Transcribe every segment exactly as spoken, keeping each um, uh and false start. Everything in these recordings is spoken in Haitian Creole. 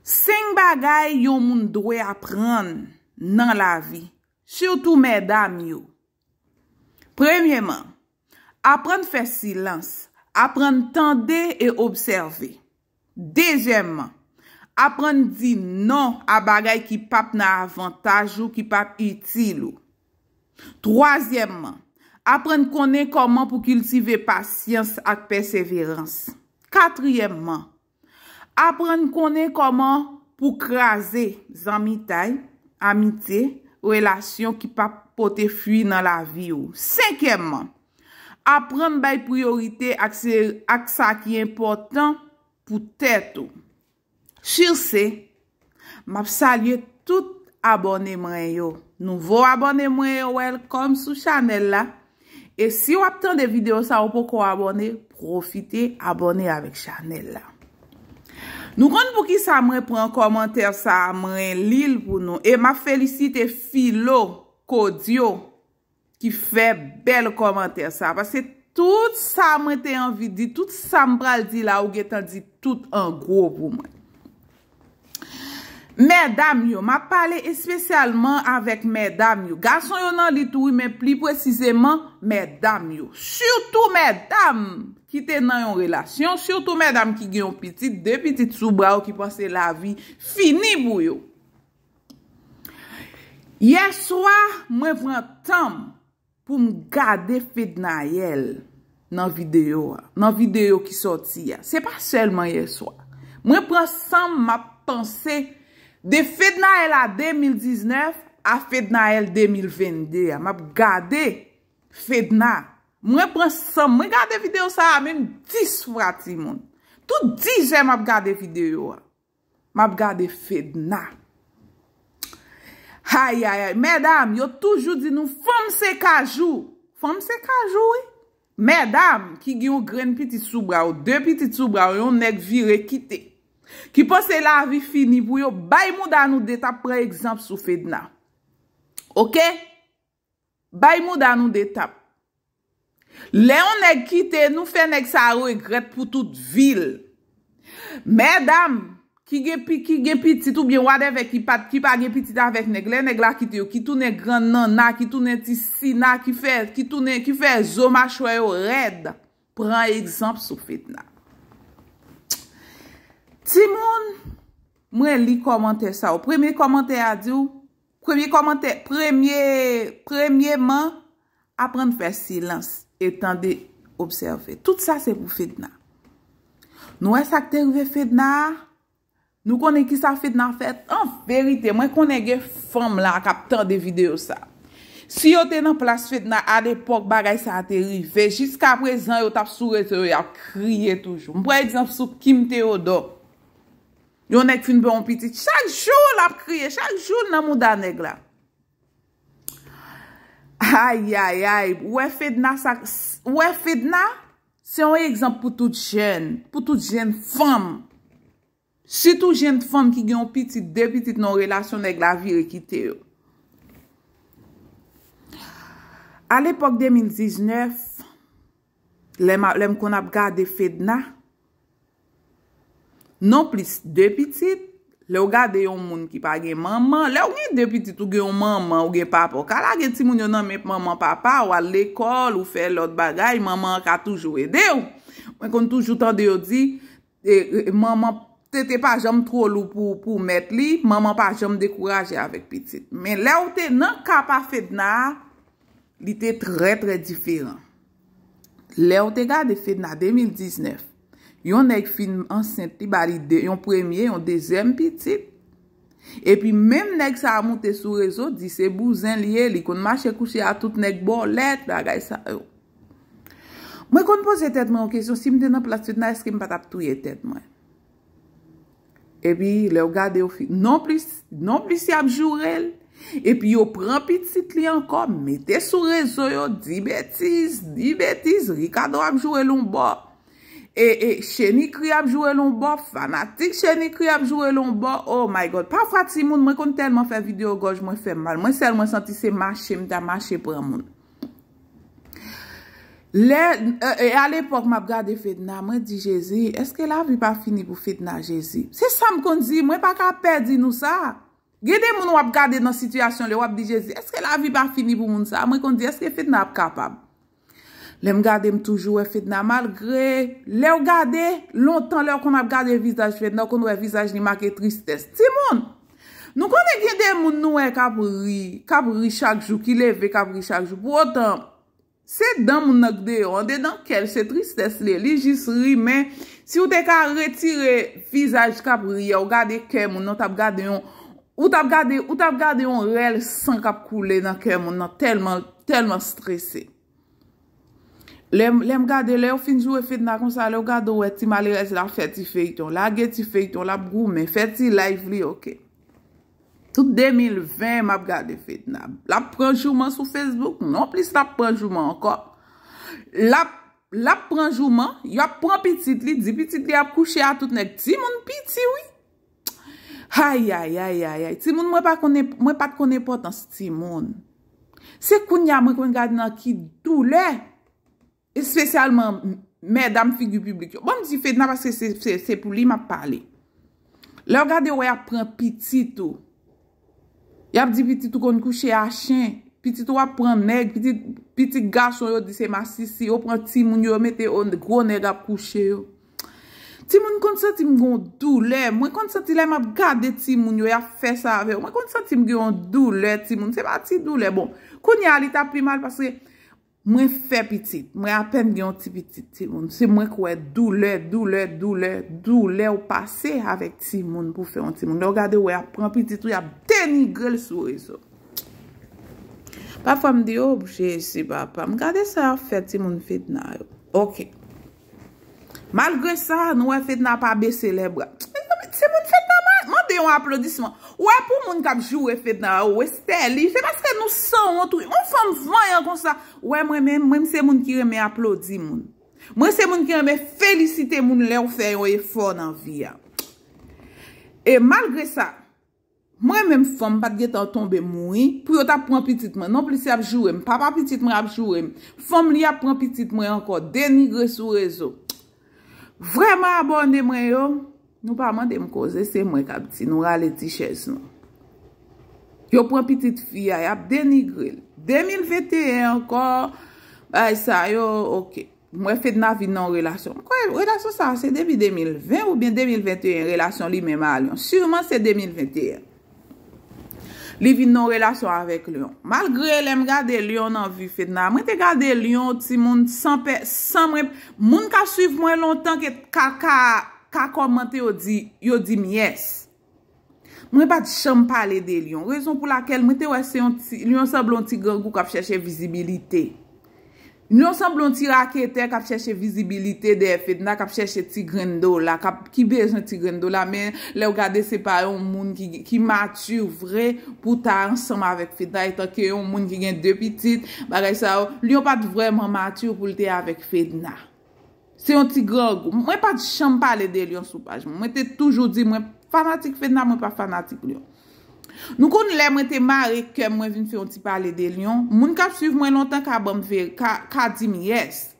Senk bagay yon moun dwe aprann nan lavi, sitou medam yo. Premyeman, aprann fè silans, aprann tande e obsève. Dezyèmman, aprann di non a bagay ki p ap nan avantaj ou, ki p ap itil ou. Twazyèmman, aprann konnen kòman pou kiltive pasyans ak pèseverans. Katriyèmman, aprann konnen kòman pou kraze zanmitay, amitye, relasyon ki p ap pote fwi nan lavi w. Senkyèmman, aprann bay priyorite ak se, ak sa ki enpòtan pou tèt ou. Sur ce, m ap salye tout abòne mwen yo. Nouvo abòne mwen yo, welcome sou chanèl la. E si w ap tande videyo sa, ou poko abòne, pwofite abòne avèk chanèl la. Nou konn poukisa mwen pran kòmantè sa, mwen li l pou nou. E m ap felisite Filo Kodyo ki fè bèl kòmantè sa. Paske tout sa mwen te anvi di, tout sa m pral di la, ou gentan di tout an gwo pou mwen. Medam yo, m ap pale espesyalman avèk medam yo. Gason yo nan li tou, wi, men pli presizeman, medam yo. Sitou medam ki te nan yon relasyon, sitou medam ki gen yon pitit, de pitit sou bra yo, ki panse lavi fini pou yo. Yè swa, mwen pran tan m pou m gade Fednaelle nan videyo a, nan videyo ki sòti a. Se pa sèlman yè swa. Mwen pran san m, m ap panse de Fednaelle a de mil diznèf a Fednaelle de mil vennde a. M ap gade Fedna. Mwen pran san m, mwen gade videyo sa a menm dis fwa, timoun. Tout dis è m ap gade videyo a. M ap gade Fedna. Ay, ay, ay. Medam, yo toujou di nou, fanm se kajou. Fanm se kajou, wi. Medam ki gen yon grenn pitit sou bra w, de pitit sou bra w, yon nèg vire kite. Ki panse lavi fini pou yo, bay mouda nou de tap, pran egzanp sou Fedna. Oke? Bay mouda nou de tap. Lè yon nèg kite nou, fè nèg sa regrèt pou tout vi l. Medam ki gen pi, ki gen pitit oubyen whatever ki pa, ki pa gen pitit avèk nèg, lè nèg la kite yo, ki tounen grann nanna, ki tounen ti sina, ki fè, ki tounen, ki fè zo machwè yo rèd, pran egzanp sou Fedna. Timoun, mwen li kòmantè sa yo. Premye kòmantè a di w, premye kòmantè, premye, premyeman, aprann fè silans e tande, obsève. Tout sa se pou Fedna. Nou wè sa k te rive Fedna a? Nou konnen ki sa Fedna fè? An verite, mwen konnen gen fanm la k ap tande videyo sa. Si yo te nan plas Fedna alepòk bagay sa a te rive, jiska prezan yo t ap sou rezo yo, y ap kriye toujou. M pran egzanp sou Kim Theodore. Yon nèg fin pran yon pitit, chak jou l ap kriye, chak jou l nan mouda nèg la. Ay, ay, ay. Ou wè Fedna sa, ou wè Fedna, se yon egzanp pou tout jèn, pou tout jèn fanm. Sitou jèn fanm ki gen yon pitit, de pitit nan yon relasyon, nèg la vire kite yo. Alepòk de mil diznèf, lè m, lè m konn ap gade Fedna, non plis de pitit, lè w gade yon moun ki pa gen manman, lè w gen de pitit, ou gen yon manman, ou gen papa, w ka lage timoun yo nan men manman, papa, w al lekòl, ou fè lòt bagay, manman an ka toujou ede w. Mwen konn toujou tande yo di, e, e, manman, tete pa janm twò lou pou, pou mèt li, manman pa janm dekouraje avèk pitit. Men lè w te nan ka pa Fedna a, li te trè, trè diferan. Lè w te gade Fedna de mil diznèf, yon nèg fin ansent, li ba li de, yon premye, yon dezyèm pitit. Epi menm nèg sa a moute sou rezo, di se bouzen li ye, li konn mache kouche a tout nèg bòlèt, bagay sa yo. Mwen konn poze tèt mwen yon kesyon, si m te nan plas Fedna, èske m pa t ap touye tèt mwen? Epi, lè w gade, yo fi-, non plis, non plis y ap joure l. Epi, yo pran pitit li ankò, mete sou rezo yo, di betiz, di betiz. Ricardo ap joure l yon bò. E, e, Chenikri ap joure l yon bò. Fanatik Chenikri ap joure l yon bò. Oh my God. Pafwa, timoun, mwen konn tèlman fè videyo, gòj mwen fè m mal. Mwen sèl mwen santi se mache, m ta mache pran moun. Lè, e, e, alepòk m ap gade Fedna, mwen di, Jezi, èske lavi pa fini pou Fedna, Jezi? Se sa m konn di, mwen pa ka pè di nou sa. Gen de moun w ap gade nan sitiyasyon li, w ap di, Jezi, èske lavi pa fini pou moun sa? Mwen konn di, èske Fedna ap kapab? Lè m gade, m toujou wè Fedna, malgre, lè w gade, lontan, lè w konn ap gade vizaj Fedna, w konn wè vizaj li make tristès. Timoun, nou konnen gen de moun nou wè k ap ri, k ap ri chak jou, ki leve, k ap ri chak jou. Pou otan, se dan moun nan k deyò, andedan kè l, se tristès li ye. Li jis ri, men si w te ka retire vizaj k ap ri a, w gade kè moun nan, w t ap gade yon, ou t ap gade, ou t ap gade yon rèl san k ap koule nan kè moun nan, tèlman, tèlman strese. Lè, lè m gade, lè yo fin joure Fedna konsa, lè w gade, w wè ti malerèz la fè ti feyton, lage ti feyton, l ap goumen, fè ti live li, oke. Tout de mil ven, m ap gade Fedna. L ap pran jouman sou Facebook. Non plis l ap pran jouman ankò. L ap, l ap pran jouman. Y ap pran pitit li, di pitit li ap kouche a tout nèg. Timoun piti, wi. Ay, ay, ay, ay, ay. Timoun, mwen pa konn, mwen pa t konn enpòtans timoun. Se kounye a mwen konn gade nan ki doulè. Espesyalman, m-, medam figi piblik yo. Bon, m di Fedna paske se, se, se pou li m ap pale. Lè w gade, wè y ap pran pitit ou. Y ap di pitit ou konn kouche a chen. Pitit ou ap pran nèg. Pitit, pitit gason yo di se masisi. Yo pran timoun yo, yo mete yo, gwo nèg ap kouche yo. Timoun konn santi m gen yon doulè. Mwen konn santi lè m ap gade timoun yo, y ap fè sa avè yo. Mwen konn santi m gen yon doulè, timoun. Se pa ti doulè. Bon, kounye a, li t ap pi mal paske mwen fè pitit. Mwen apèn gen yon ti pitit, timoun. Se mwen k wè doulè, doulè, doulè, doulè w pase avèk timoun pou fè yon timoun. Lè w gade, w wè y ap pran pitit ou, y ap denigre l sou rezo. Pafwa m di, "O, Jezi, papa, m gade sa y ap fè timoun Fedna yo." Oke. Malgre sa, nou wè Fedna pa bese lè bra. Mezanmi, timoun Fedna ma-, mande yon aplodisman. Ou wè pou moun k ap joure Fedna yo, Westerlie, se paske nou sanwont, wi. Yon fanm vanyan konsa. Ou wè mwen menm, mwen se moun ki renmen aplodi moun. Mwen se moun ki renmen felisite moun lè w fè yon efò nan vi a. E malgre sa, mwen menm fanm pa t gentan tonbe mouri pou yo t ap pran pitit mwen. Non plis y ap joure m. Papa pitit mwen ap joure m. Fanm li ap pran pitit mwen ankò. Denigre sou rezo. Vrèman abòne mwen yo, nou pa mande m koze, se mwen k ap di. Nou rale ti chèz nou. Yo pran pitit fi a, y ap denigre l. De mil venteyen ankò, bagay sa yo, oke. M wè Fedna vin nan yon relasyon. M kwè relasyon sa a se depi de mil ven oubyen de mil venteyen, relasyon li menm a Lyon. Siman se de mil venteyen. Li vin nan yon relasyon avèk Lyon. Malgre lè m gade Lyon nan vi Fedna, mwen te gade Lyon timoun san pè, san mwen, moun k ap swiv mwen lontan ke ka, ka, ka kòmante yo di, yo di m yes. Mwen pa t janm pale de Lyon. Rezon pou lakèl mwen te wè se yon ti, Lyon sanble yon ti grangou k ap chèche vizibilite. Lyon sanble yon ti raketè k ap chèche vizibilite dèyè Fedna, k ap chèche ti grenn dola, k ap, ki bezwen ti grenn dola, men lè w gade se pa yon moun ki, ki mati vre pou ta ansanm avèk Fedna, etanke yon moun ki gen de pitit, bagay sa yo, Lyon pa t vrèman mati pou l te avèk Fedna. Se yon ti grangou. Mwen pa t janm pale de Lyon sou paj mwen. Mwen te toujou di mwen fanatik Fedna, mwen pa fanatik Lyon. Nou konn lè mwen te mare kè m, mwen vin fè yon ti pale de Lyon. Moun k ap swiv mwen lontan ka ban m ve-, ka, ka di m yes.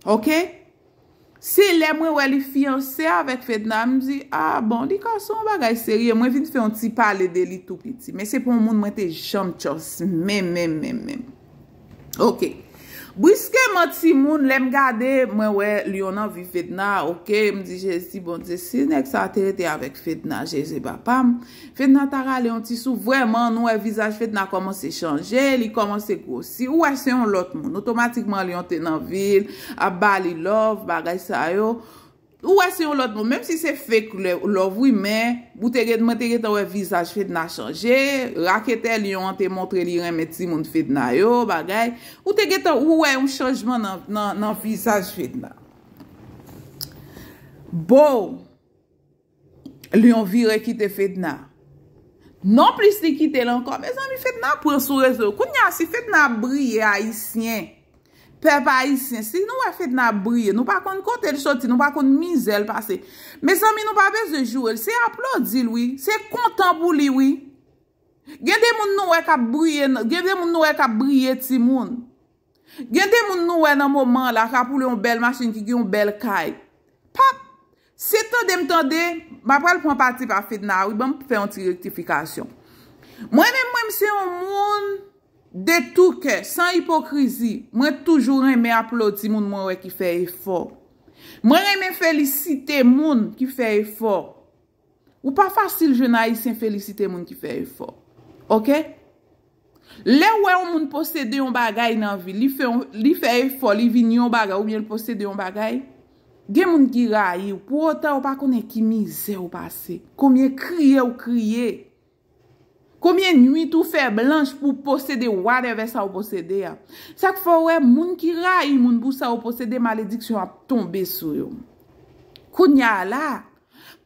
Oke? Se lè mwen wè li fiyanse avèk Fedna, m di, "A bon, li ka se yon bagay serye." Mwen vin fè yon ti pale de li tou piti. Men se pa yon moun mwen te janm tchòs. Men, men, men, men. Oke. Briskeman, timoun, lè m gade, mwen wè Lyon nan vi Fedna, oke, m di, "Jezi, Bondye, si nèg sa a te rete avèk Fedna, Jezi, papa m, Fedna ta rale yon ti sou." Vrèman, nou wè vizaj Fedna kòmanse chanje, li kòmanse gwosi. Ou wè se yon lòt moun. Otomatikman, Lyon te nan vi l, ap ba li love, bagay sa yo. Ou wè se yon lòt moun, menm si se fake lè-, love wi, men ou te gen, mwen te gentan wè vizaj Fedna chanje, raketè Lyon an te montre li renmen timoun Fedna yo, bagay. Ou te gentan, ou wè yon chanjman nan, nan, nan vizaj Fedna. Bo, Lyon vire kite Fedna. Non plis li kite l ankò. Mezanmi, Fedna pran sou rezo. Kounye a, si Fedna ap briye ayisyen, pèp ayisyen, si nou wè Fedna ap briye, nou pa konn kote l soti, nou pa konn mizè l pase. Mezanmi, nou pa bezwen joure l. Se aplodi l, wi. Se kontan pou li, wi. Gen de moun nou wè k ap briye, gen de moun nou wè k ap briye, timoun. Gen de moun nou wè nan moman an la k ap woule yon bèl machin, ki gen yon bèl kay. Pap, se tande m tande, m ap pral pran pati pa Fedna wi, ban m fè yon ti rektifikasyon. Mwen menm, mwen, m se yon moun de tou kè, san ipokrizi. Mwen toujou renmen aplodi moun mwen wè ki fè efò. Mwen renmen felisite moun ki fè efò. Ou pa fasil jwenn Ayisyen felisite moun ki fè efò. Oke? Lè w wè yon moun posede yon bagay nan vi, li fè yon, li fè efò, li vin yon bagay, oubyen l posede yon bagay, gen moun ki rayi w. Pou otan, ou pa konnen ki mizè w pase, konbyen kriye w kriye, konbyen nwit ou fè blanch pou w posede whatever sa w posede a. Sa k fè w wè moun ki rayi moun pou sa yo posede, malediksyon ap tonbe sou yo. Kounye a la,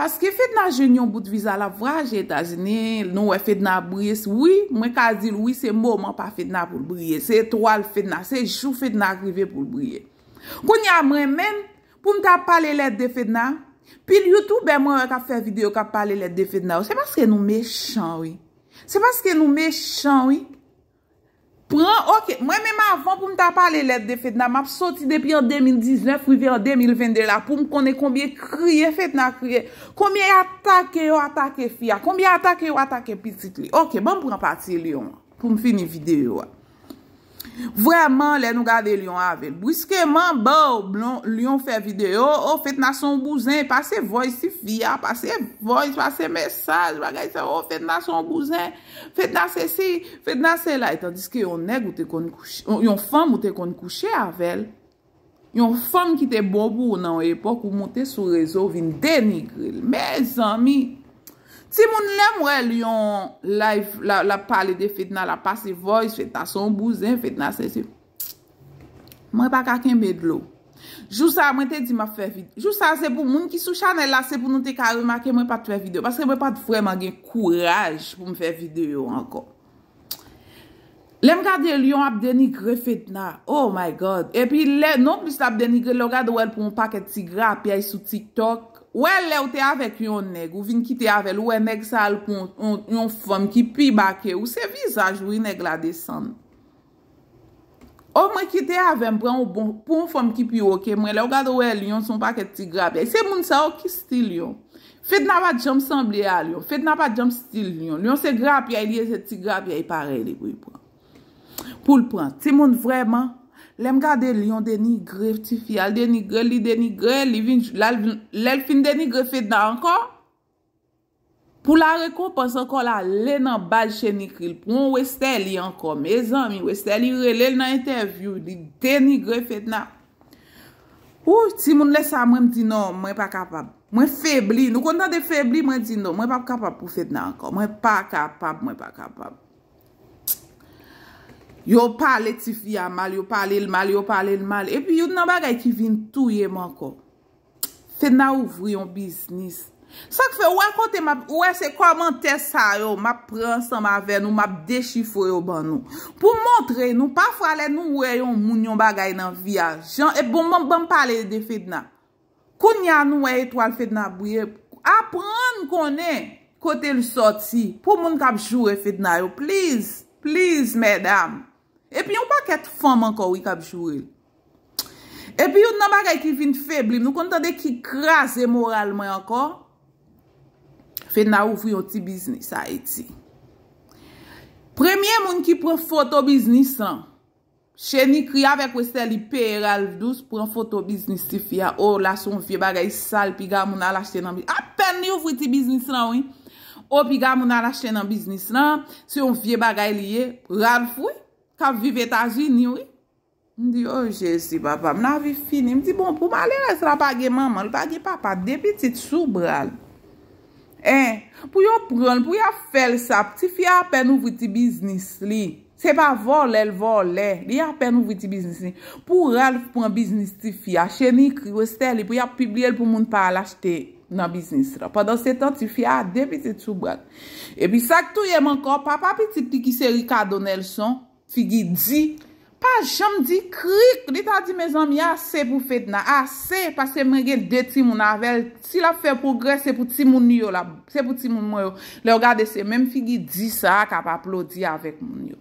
paske Fedna jwenn yon bout viza, l ap vwayaje Etazini, nou wè Fedna ap briye. Wi, mwen ka di l, wi, se moman pa Fedna pou l briye. Se etwal Fedna, se jou Fedna rive pou l briye. Kounye a, mwen menm, pou m ta pale lèd de Fedna, pil youtubè mwen wè k ap fè videyo k ap pale lèd de Fedna yo. Se paske nou mechan, wi. Se paske nou mechan, wi. Pran, oke, mwen menm avan pou m ta pale lèd de Fedna, m ap soti depi an de mil diznèf rive an de mil vennde la pou m konnen konbyen kriye Fedna kriye, konbyen atake yo atake fi a, konbyen atake yo atake pitit li. Oke, ban m pran pati Lyon an pou m fini videyo a. Vrèman, lè nou gade Lyon avè l, briskeman, bow, Lyon fè videyo, o, Fedna se yon bouzen, pase voice tifi a, pase voice, pase mesaj, bagay sa, o, Fedna se yon bouzen. Fedna sesi, Fedna sela, e tandiske yon nèg ou te konn kouche, yon fanm ou te konn kouche avè l, yon fanm ki te bon pou ou nan yon epòk, ou moute sou rezo, ou vin denigre l. Mezanmi, timoun, lè m wè Lyon live, l ap pale de Fedna, l ap pase voice, Fedna se yon bouzen, Fedna sesi. Mwen pa ka kenbe dlo. Jou sa a, mwen te di m ap fè videyo. Jou sa a, se pou moun ki sou chanèl la, se pou nou te ka remake mwen pa t fè videyo. Paske mwen pa t vrèman gen kouraj pou m fè videyo ankò. Lè m gade Lyon ap denigre Fedna. Oh my God. Epi lè, nonplis l ap denigre, lè w gade w wè l pran yon pakèt ti grapyay sou TikTok. Wè lè w te avèk yon nèg, ou vin kite avè l, ou wè nèg sa al pran yon, yon, yon fanm ki pi ba ke ou. Se vizaj wi nèg la desann. O mwen kite avè m, pran yon bon, pou yon fanm ki pi wo ke mwen. Lè w gade w wè Lyon se yon pakèt ti grapyay. Se moun sa yo ki stil Lyon. Fedna pa t janm sanble a Lyon. Fedna pa t janm stil Lyon. Lyon se grapyay li ye, se ti grapyay parèy li pou l pran. Pou l pran. Timoun vrèman, lè m gade Lyon denigre tifi a, l denigre l, li denigre l, li vin, l al, lè l fin denigre Fedna ankò, pou la rekonpans ankò l ale nan baz Chenikri, l pran Westerlie ankò. Mezanmi, Westerlie rele l nan entèvyou, li denigre Fedna. Ou, timoun lè sa mwen m di non, mwen pa kapab. Mwen febli. Nou konn tande febli, mwen di non, mwen p ap kapab pou Fedna ankò. Mwen pa kapab, mwen pa kapab. Yo pale tifi a mal, yo pale l mal, yo pale l mal. Epi youn nan bagay ki vin touye m ankò. Fedna ouvri yon biznis. Sa k fè, ou wè kote m ap, ou wè se kòmantè sa yo, m ap pran ansanm avè nou, m ap dechifre yo ban nou. Pou montre nou, pafwa lè nou wè yon moun yon bagay nan vi a, jan, e bon, ban, ban m pale de Fedna. Kounye a nou wè etwal Fedna briye, aprann konnen kote l sòti. Pou moun k ap joure Fedna yo, please, please, medam. Epi yon pakèt fanm ankò wi k ap joure l. Epi youn nan bagay ki vin febli m, nou konn tande ki kraze moral mwen ankò, Fedna ouvri yon ti biznis Ayiti. Premye moun ki pran foto biznis lan, Chenikri avèk Westerlie peye Ralph Douce pran foto biznis tifi a. O, la se yon vye bagay sal, piga moun al achte nan bi-, apèn li ouvri ti biznis lan wi. O, piga moun al achte nan biznis lan, se yon vye bagay li ye. Ralph wi, k ap viv Etazini wi. M di, o Jezi, papa m, lavi fini. M di, bon, pou malerèz la pa gen manman, li pa gen papa, de pitit sou bra l. En, pou yo pran l, pou y ap fè l sa, tifi a apèn ouvri ti biznis li. Se pa vòlè l vòlè, li apèn ouvri ti biznis li. Pou Ralph pran biznis tifi a, Chenikri, Westerlie, pou y ap pibliye l pou moun pa al achte nan biznis la. Pandansetan, tifi a de pitit sou bra l. Epi sa k touye m ankò, papa pitit li ki se Ricardo Nelson, figi di, pa janm di krik. Li ta di, mezanmi, ase pou Fedna, ase, paske mwen gen de timoun avè l. Si l ap fè pwogrè, se pou timoun li yo, l ap, se pou timoun mwen yo. Lè w gade, se menm figi di sa a k ap aplodi avèk moun yo.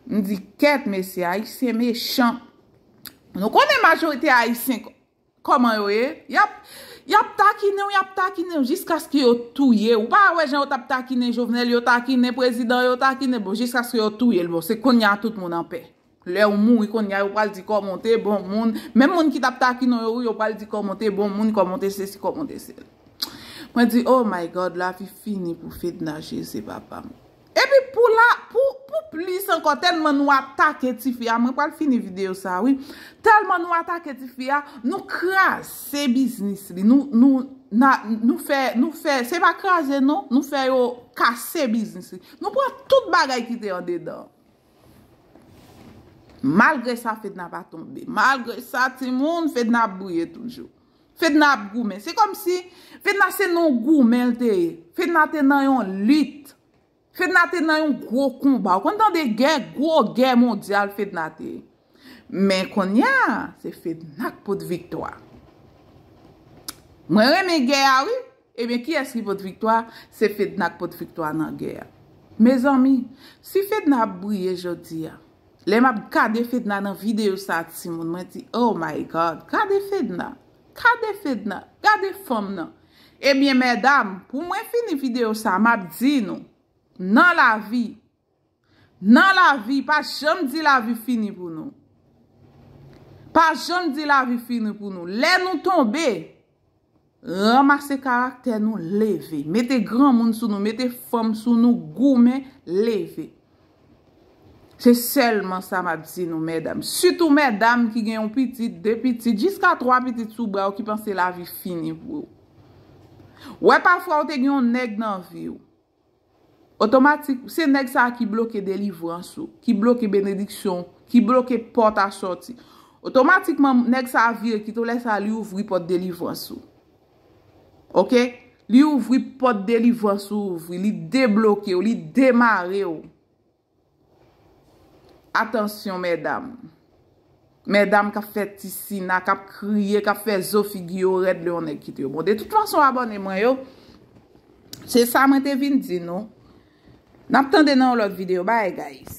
M di, kèt, mesye, Ayisyen mechan. Nou konnen majorite Ayisyen k- kòman yo ye. Y ap, y ap takinen w, y ap takinen w jiskaske yo touye w. Ou pa wè jan yo t ap takinen Jovenel, yo takinen prezidan, yo takinen, bon, jiskaske yo touye l. Bon, se kounye a tout moun anpè. Lè w mouri kounye a, yo pral di kòman w te bon moun. Menm moun ki t ap takinen w yo, yo pral di kòman w te bon moun, kòman w te sesi, kòman w te sela. Mwen di, oh my God, lavi fini pou Fedna, Jezi papa m. Epi pou la, pou, pou plis ankò, tèlman nou atake tifi a, mwen pral fini videyo sa, wi. Tèlman nou atake tifi a, nou kraze biznis li. Nou, nou, na, nou fè, nou fè, se pa kraze non, nou fè yo kase biznis li. Nou pran tout bagay ki te andedan. Malgre sa, Fedna pa tonbe. Malgre sa, timoun, Fedna ap briye toujou. Fedna ap goumen. Se kòmsi Fedna se nan yon goumen l te ye. Fedna te nan yon lit. Fedna te nan yon gwo konba. Ou konn tande gè, gwo gè mondyal Fedna te ye. Men kounye a, se Fedna k pot viktwa. Mwen renmen gè a, wi. Ebyen, kiyès ki pot viktwa? Se Fedna k pot viktwa nan gè a. Mezanmi, si Fedna ap briye jodi a, lè m ap gade Fedna nan videyo sa, timoun, mwen di, oh my God, gade Fedna, gade Fedna, gade fanm nan. Ebyen, medam, pou mwen fini videyo sa, m ap di nou, nan lavi, nan lavi, pa janm di lavi fini pou nou. Pa janm di lavi fini pou nou. Lè nou tonbe, ranmase karaktè nou, leve. Mete granmoun sou nou, mete fanm sou nou, goumen, leve. Se sèlman sa m ap di nou, medam. Sitou medam ki gen yon pitit, de pitit, jiska twa pitit sou bra w ki panse lavi fini pou yo. Wè, pafwa ou te gen yon nèg nan vi w. Otomatik, se nèg sa a ki bloke delivrans ou, ki bloke benediksyon, ki bloke pòt a sòti. Otomatikman, nèg sa a vire kite w, lè sa a li ouvri pòt delivrans ou. Oke? Li ouvri pòt delivrans ou, ouvri, li debloke w, li demare w. Atansyon, medam. Medam k ap fè ti sina, k ap kriye, k ap fè zo figi yo rèd lè yon nèg kite yo. Bon, de tout fason, abòne mwen yo, se sa mwen te vin di nou. N ap tande nan yon lòt videyo. Bye, guys.